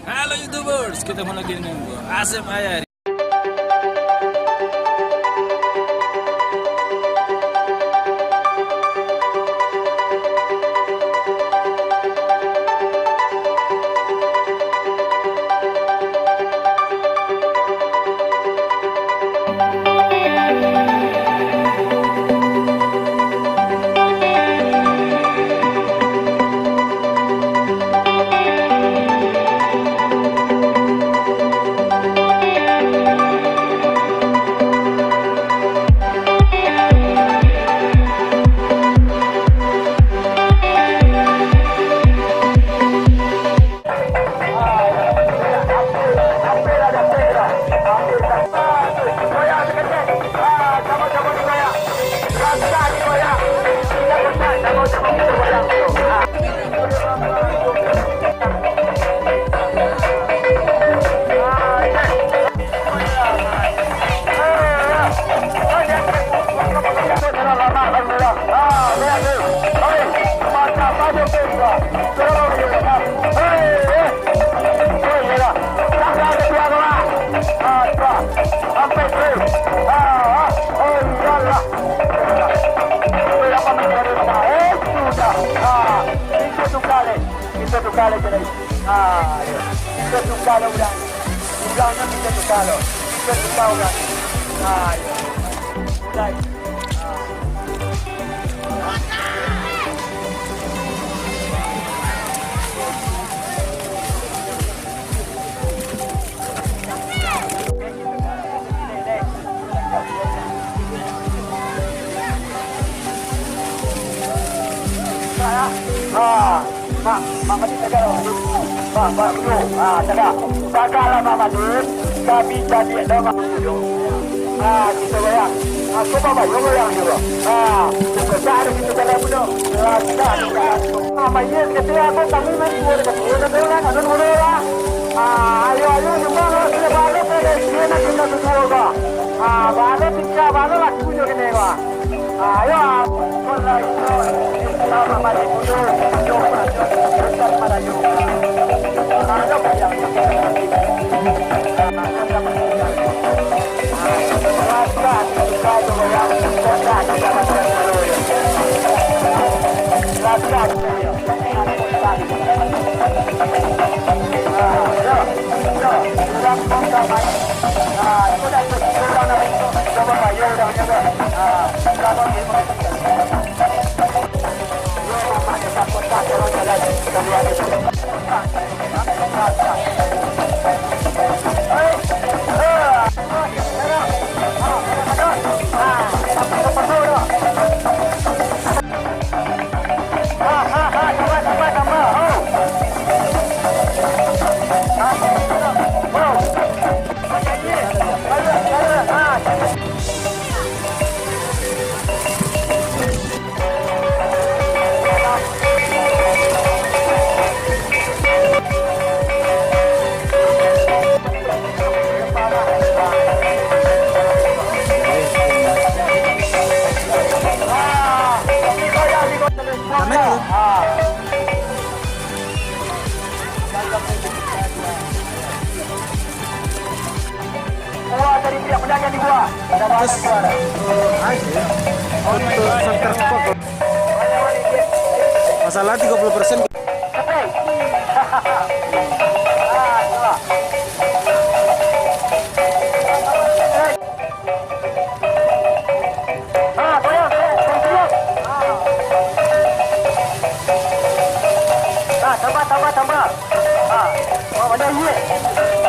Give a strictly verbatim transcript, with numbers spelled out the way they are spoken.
Halo YouTubers, ketemu lagi dengan gua, Asep Ayari. Kita tukar lagi. Ah, iyo. Kita tukar lah urang. Urangnyo kita tukar lo. Kita tukar urang. Ah, iyo. Mulai. Ah. Ha, Mak, Mak Madin jaga. Ha, Mak Madin. Ha, jaga. Jagalah Mak Madin. Kami jadi dah Mak Madin. Ha, kita bayar. Ha, cuba bayar bayar juga. Ha, kita cari kita jalan dulu. Lancar jalan dulu. Ha, bayar kata aku, kami main dua dekat dua, dekat dua, dekat dua lah. Ha, ayo, ayo, nyumbang lah, sudah balik ke dia, dia nak kita semua, bah. Ha, balik tingkah, balik lah, tunjuk kena, bah. Ayo, Terus, ah, iya. Untuk center spot. Masalah tiga puluh persen. Ah, tambah, tambah, tambah. Ah, oh, banyak, iya.